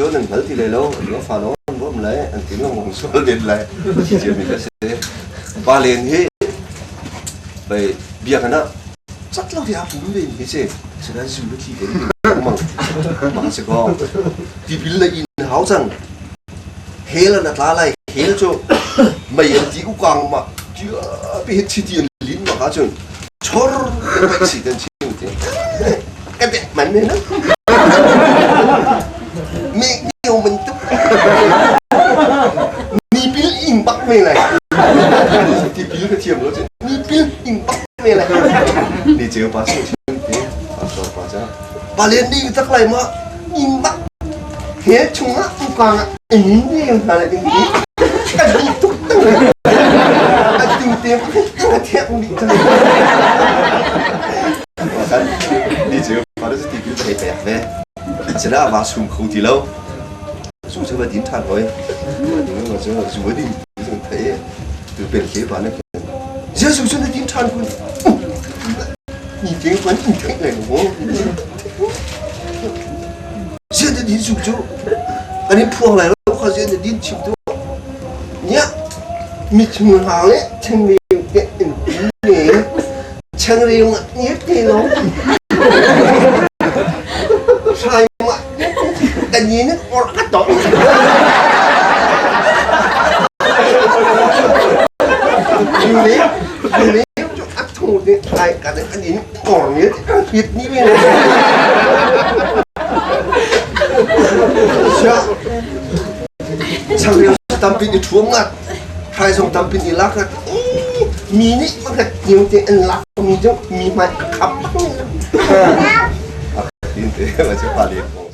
cu nan hngal ti lai lo, an fa lawng an bawm lai, an tin lengmang sual den lai. Thi ciami ka si. Pa len hi bei biakinn ah cat lo ti a pum ve mi si. Sinain zu le thi den mang mang si ko. Tipil le inn hau cang. Hell an tla lai. Hell cu mei an ti ukang ma tia pi hi chiti an lin ma ka cun chor pai si den chim ti. Ka dek man ne na. Mi niu man tuk. Ni pil ing bak me lai. Ti pil ka thiam lo cun ni pil ing bak me lai. Ni ceu pa chim chim ti. Pastor pa cha. Pa len ni tak lai ma ing bak. He chung ah ukang ah ing ni hna lai ding ni. Ka di tuk tang. A ting te ka thiak ni tang. Ni ceu pa cu ti pil thei pek ve. Asina va sum kho ti lo. Zu cu va din ṭhan hoi. Ding ma cu zu va din ti thei. Tu pel ke pa na ken. Jesu cu na din ṭhan kun. Ni ting kun in theih lai mo. Zian na din zu cu kan in phuang lai lo kha zian na din chim tu. Nya mi chung hang le chen le te in ne Changreu ngiat te lo. Sai ma kan ni na or ka to. Ni ni chu a thu te ai ka te kan in or ni ka hit ni me. Sia changreu tampi i thuam ngat thai zong tampi i lak ngat mi nih pakhat cio te an lak mi cu mi hmai a khap. Tin te ma chu pa le ko.